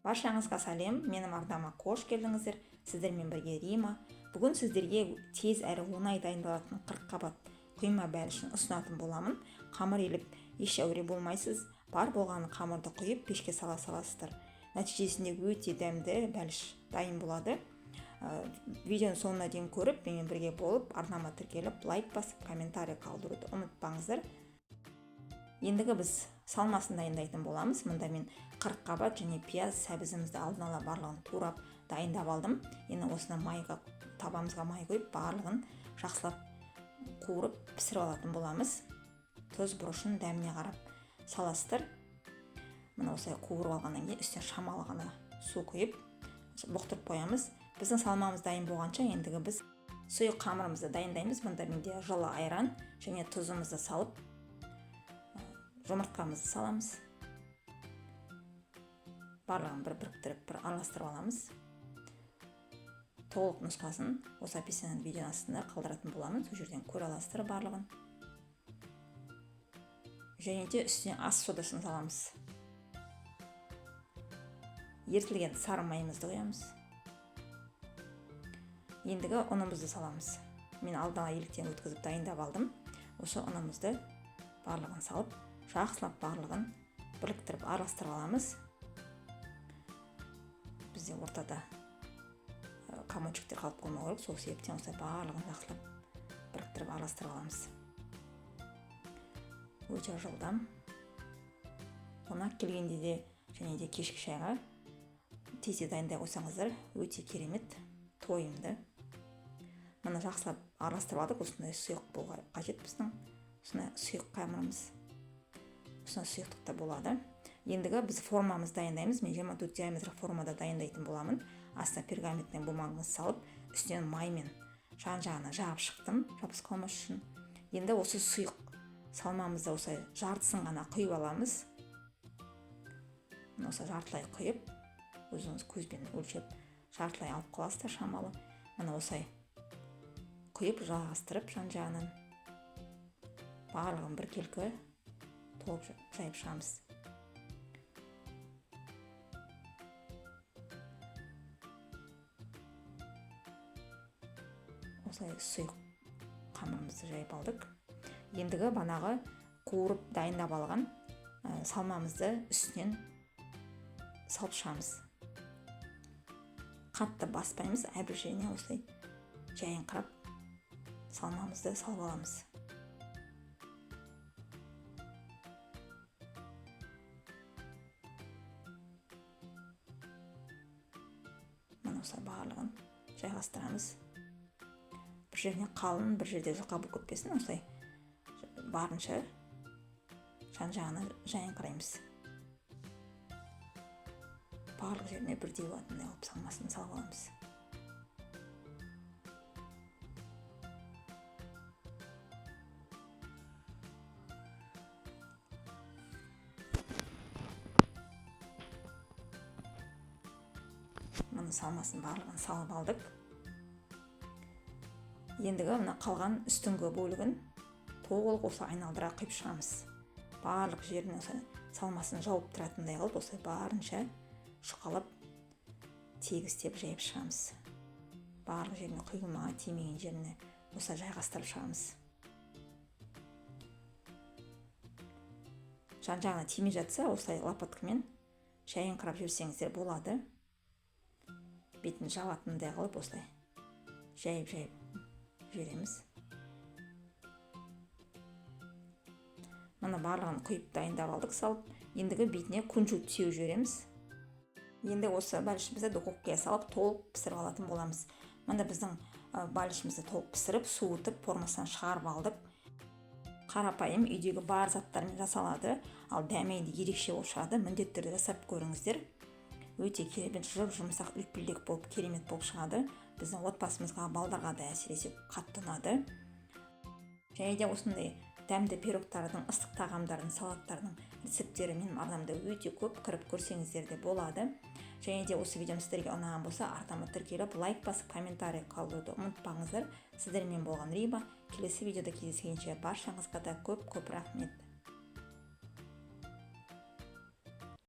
Баршаңызға сәлем, менің арнама қош келдіңіздер. Сіздермен бірге Рима. Бүгін сіздерге тез әрі оңай дайындалатын 40 қабат құйма бәлішін ұсынатын боламын. Қамыр еліп еш әуре болмайсыз. Бар болғаны қамырды құйып пешке сала саласыздар. Нәтижесінде өте дәмді бәліш дайын болады. Видеоның соңына дейін көріп, менімен бірге болып, арнама тіркеліп, лайк басып, комментарий қалдыруды ұмытпаңыздар. Ендігі біз салмасын дайындайтын боламыз. Мұнда мен 40 қабат және пияз, сәбізімізді алдын ала барлығын турап дайындап алдым. Енді осыны майға, табамызға май құйып, барлығын жақсылап қуырып пісіріп алатын боламыз. Тұз, бұрышын дәміне қарап саласыздар. Мына осылай қуырып алғаннан кейін үстіне шамалы ғана су құйып бұқтырып қоямыз. Біздің салмамыз дайын болғанша ендігі біз сұйық қамырымызды дайындаймыз. Мұнда менде жылы айран және тұзымызды салып, жұмыртқамызды саламыз. Барлығын бір біріктіріп, бір араластырып аламыз. Толық нұсқасын осы описание видеоның астында қалдыратын боламын. Сол жерден көре аласыздар барлығын. Және де үстіне ас содасын саламыз. Ерітілген сары майымызды құямыз. Ендігі ұнымызды саламыз. Мен алдын ала електен өткізіп дайындап алдым. Осы ұнымызды барлығын салып, жақсылап барлығын біріктіріп араластырып аламыз. Бізде ортада комочектер қалып қоймау керек, сол себептен осылай барлығын жақсылап біріктіріп араластырып аламыз. Өте жылдам. Қонақ келгенде де және де кешкі шайға тез дайындай қойсаңыздар өте керемет, тойымды. Мына жақсылап араластырып алдық. Осындай сұйық болуға қажет біздің. Осындай сұйық қамырымыз. Осындай сұйықтықта болады. Ендігі біз формамызды дайындаймыз. Мен 24 диаметр формада дайындайтын боламын. Астына пергаментный бумагамызды салып, үстінен маймен жан-жағына жағып шықтым, жабысып қалмас үшін. Енді осы сұйық салмамызды осылай жартысын ғана құйып аламыз. Мына осылай жартылай құйып, өзіңіз көзбен өлшеп жартылай алып қаласыздар шамалы. Мына осылай құйып, жалғастырып жан-жағынан барлығын біркелкі толып жайып шығамыз. Осылай сұйық қамырымызды жайып алдық. Ендігі банағы қуырып дайындап алған салмамызды үстінен салып шығамыз. Қатты баспаймыз, әрбір жеріне осылай жайыңқырап салмамызды салып аламыз. Мына осылай барлығын жайғастырамыз. Бір жеріне қалын, бір жерде жұқа болып кетпесін, осылай барынша жан-жағына жайыңқыраймыз. Барлық жеріне бірдей болатындай қылып салмасын салып аламыз. Мына салмасын барлығын салып алдық. Ендігі мына қалған үстіңгі бөлігін толық осы айналдыра құйып шығамыз. Барлық жерін осы салмасын жауып тұратындай қылып осылай барынша жұқалап тегістеп жайып шығамыз. Барлық жеріне құйылмаған, тимеген жеріне осылай жайғастырып шығамыз. Жан-жағына тимей жатса, осылай лопаткамен жайыңқырап жіберсеңіздер болады. Бетін жабатындай қылып осылай жайып-жайып жібереміз. Мына барлығын құйып дайындап алдық салып. Ендігі бетіне кунжут сеуіп жібереміз. Енді осы бәлішімізді духовкаға салып толық пісіріп алатын боламыз. Мында біздің бәлішімізді толық пісіріп, суытып, формасынан шығарып алдық. Қарапайым үйдегі бар заттармен жасалады, ал дәмі енді ерекше болып шығады. Міндетті түрде жасап көріңіздер. Өте керемет, жұп-жұмсақ, үлпілдек болып, керемет болып шығады. Біздің отбасымызға, балдарға да әсіресе қатты ұнады. Және де осындай дәмді пирогтардың, ыстық тағамдардың, салаттардың рецепттері менің арнамда өте көп, кіріп көрсеңіздер де болады. Және де осы видеом сіздерге ұнаған болса, арнама тіркеліп, лайк басып, комментарий қалдыруды ұмытпаңыздар. Сіздермен болған Рима. Келесі видеода кездескенше баршаңызға да көп-көп рахмет.